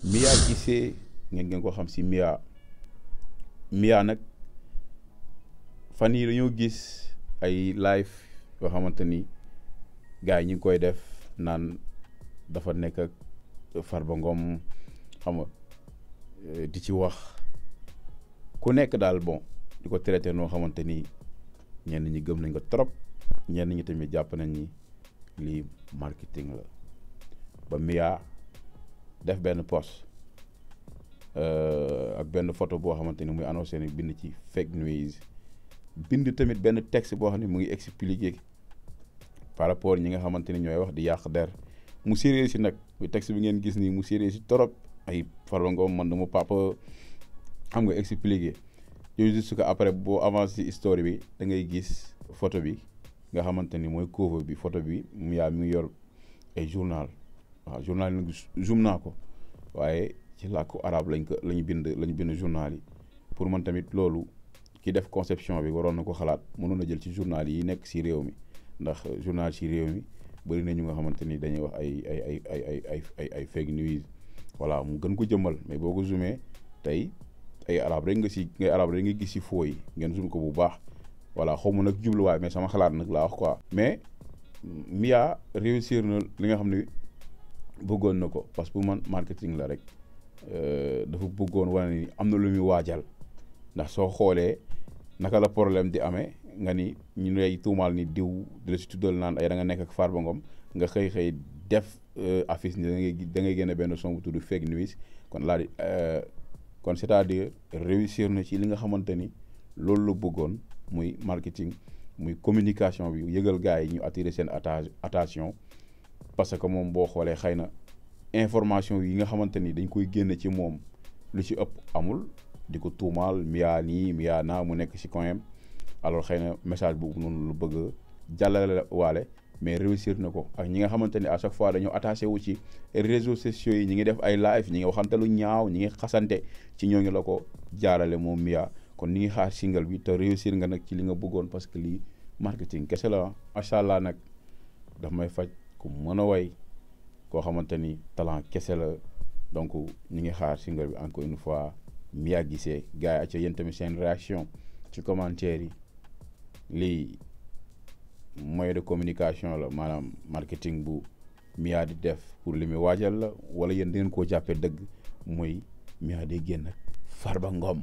Mia Guissé ngeen ko xam si Mia nag fan yi dañoo gis ay live yoo xamante ni gars yi ñu ngi koy def naan dafa nekk ak Farba Ngom xam nga di ci wax ku nekk daal bon di ko traité noo xamante ni ñenn ñi gëm nañ ko trop ñenn ñi tamit jàpp nañ ni lii marketing la ba Mia def benn post ak benn photo boo xamante ni muy annoncé ni bind ci fake news bind tamit benn texte boo xam ne mu ngi expliqué par rapport ñi nga xamante ni ñooy wax di yàq der mu sérieux si nag muy texte bi ngeen gis nii mu sérieux si torop ay Farba Ngom man dama papa xam nga expliqué yooyu juste que après boo avancé ci histoire bi da ngay gis photo bi nga xamante ni mooy cover bi photo bi mu yaa mi ngi yor ay journal waaw journal yi nag zoom naa ko waaye ci làkku arabe la ñu bind journal yi pour man tamit loolu ki def conception bi waroon na ko xalaat mënoon na jël ci journal yi nekk ci réew mi ndax journal ci réew mi bëri na ñu nga xamante ni dañuy wax ay fake news voilà mu gën ko jëmmal mais boo ko zoomé tey ay arabe rek nga gis ci foo yi ngeen zoom ko bu baax voilà xaw ma nag jubluwaay mais sama xalaat nag laa wax quoi. mais Mia réussir na li nga xam ne bëggoon na ko parce que pour man marketing la rek dafa bëggoon wane ni am na lu muy waajal ndax soo xoolee naka la problème di amee nga ni ñu lay tuumaal ni diw di la si tuddal naan ay da nga nekk ak Farba Ngom nga xëy def affiche ni da ngay génne benn son bu tudd fake news kon c'est-à-dire réussir na ci li nga xamante ni loolu la bëggoon muy marketing muy communication bi yëgal gars yi ñu attirer seen attention parce que moom boo xoolee xëy na information yi nga xamante ni dañ koy génne ci moom lu ci ëpp amul di ko tuumaal Mia nii Mia naa mu nekk ci coin alors xëy na message boobu noonu lu bëgg a jàllale waale mais réussir na ko ak ñi nga xamante ni à chaque fois dañoo attaché wu ci réseaux sociaux yi ñi ngi def ay live ñi ngi waxante lu ñaaw ñi ngi xasante ci ñooñu la ko jaarale moom Mia kon ni ngi xaar single bi te réussir nga nag ci li nga bëggoon parce que lii marketing kese la macha allah nag daf may faj ku mën a way koo xamante ni talent kese la donc ñi ngi xaar single bi encore une fois Mia Guissé gars yi acca yéen tamit seen réaction ci commentaire yi lii moyen de communication la maanaam marketing bu Mia di def pour li muy waajal la wala yéen da ngeen koo jàppee dëgg mooy Mia day génn Farba Ngom